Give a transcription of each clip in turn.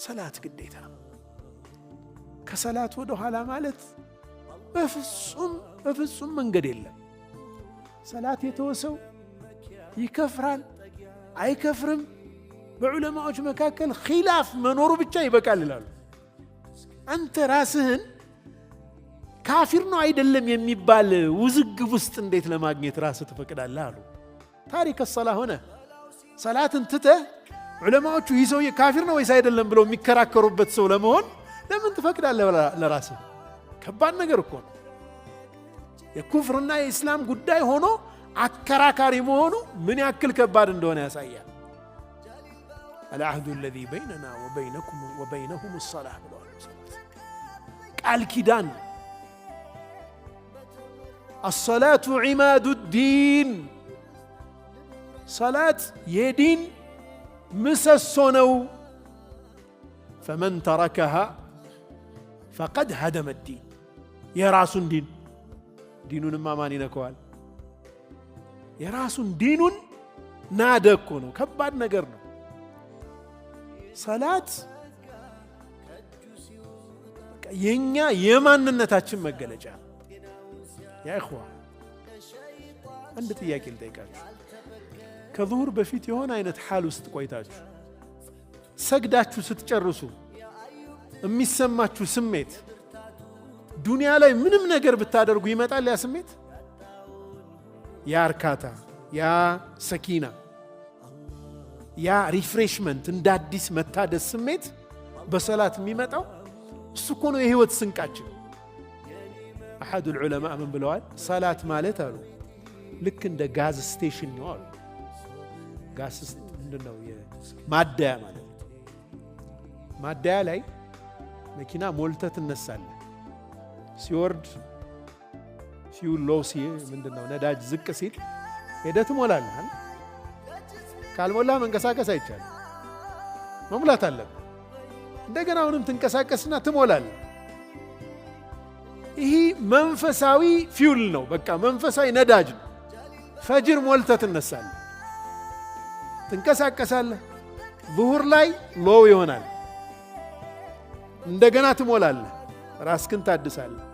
ሰላት ግዴታ ነው። ከሰላት ወደ ኋላ ማለት በፍጹም በፍጹም መንገድ የለም። ሰላት የተወ ሰው ይከፍራል አይከፍርም፣ በዑለማዎች መካከል ኺላፍ መኖሩ ብቻ ይበቃል ይላሉ። አንተ ራስህን ካፊር ነው አይደለም የሚባል ውዝግብ ውስጥ እንዴት ለማግኘት ራስህ ትፈቅዳለህ አሉ። تارك الصلاة ሆነ ሰላትን ትተህ ዑለማዎቹ ይህ ሰውዬ ካፊር ነው ወይስ አይደለም ብለው የሚከራከሩበት ሰው ለመሆን ለምን ትፈቅዳለህ ለራስህ? ከባድ ነገር እኮ ነው። የኩፍርና የኢስላም ጉዳይ ሆኖ አከራካሪ መሆኑ ምን ያክል ከባድ እንደሆነ ያሳያል። العهد الذي بيننا وبينهم الصلاة ብለዋል። ቃል ኪዳን። الصلاة عماد الدين፣ ሰላት የዲን ምሰሶ ነው። فمن تركها فقد هدم الدين። የራሱን ዲን፣ ዲኑንማ ማን ይነከዋል? የራሱን ዲኑን ናደ እኮ ነው። ከባድ ነገር ነው። ሰላት የኛ የማንነታችን መገለጫ። يا إخوة፣ አንድ ጥያቄ ልጠይቃችሁ። ከዙሁር በፊት የሆነ አይነት ሓል ውስጥ ቆይታችሁ ሰግዳችሁ ስትጨርሱ የሚሰማችሁ ስሜት ዱንያ ላይ ምንም ነገር ብታደርጉ ይመጣል ያ ስሜት? ያ እርካታ፣ ያ ሰኪና፣ ያ refreshment፣ እንደ አዲስ መታደስ ስሜት በሰላት የሚመጣው እሱ እኮ ነው የህይወት ስንቃችን። أحد العلماء ምን ብለዋል? ሰላት ማለት አሉ ልክ እንደ gas station ነው አሉ። ጋዝ ምንድን ነው? ማደያ ማለት ነው። ማደያ ላይ መኪና ሞልተህ ትነሳለህ። ሲወርድ fuel low ምንድን ነው፣ ነዳጅ ዝቅ ሲል ሄደህ ትሞላለህ። ካልሞላህ መንቀሳቀስ አይቻልም። መሙላት አለብህ። እንደገና አሁንም ትንቀሳቀስና ትሞላለህ። ይህ መንፈሳዊ fuel ነው። በቃ መንፈሳዊ ነዳጅ ነው። ፈጅር ሞልተህ ትነሳለህ፣ ትንቀሳቀሳለህ። ዙሁር ላይ low ይሆናል። እንደገና ትሞላለህ፣ ራስክን ታድሳለህ።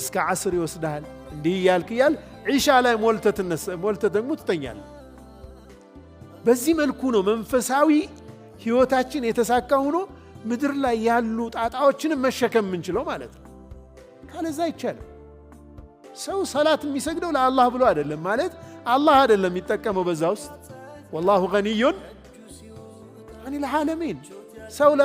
እስከ ዓስር ይወስድሃል። እንዲህ እያልክ እያል ዒሻ ላይ ሞልተህ ደግሞ ትተኛለህ። በዚህ መልኩ ነው መንፈሳዊ ህይወታችን የተሳካ ሆኖ ምድር ላይ ያሉ ጣጣዎችንም መሸከም የምንችለው ማለት ነው። ካለዛ አይቻልም። ሰው ሰላት የሚሰግደው ለአላህ ብሎ አይደለም፣ ማለት አላህ አይደለም የሚጠቀመው በዛ ውስጥ። والله غني عن العالمين። ሰው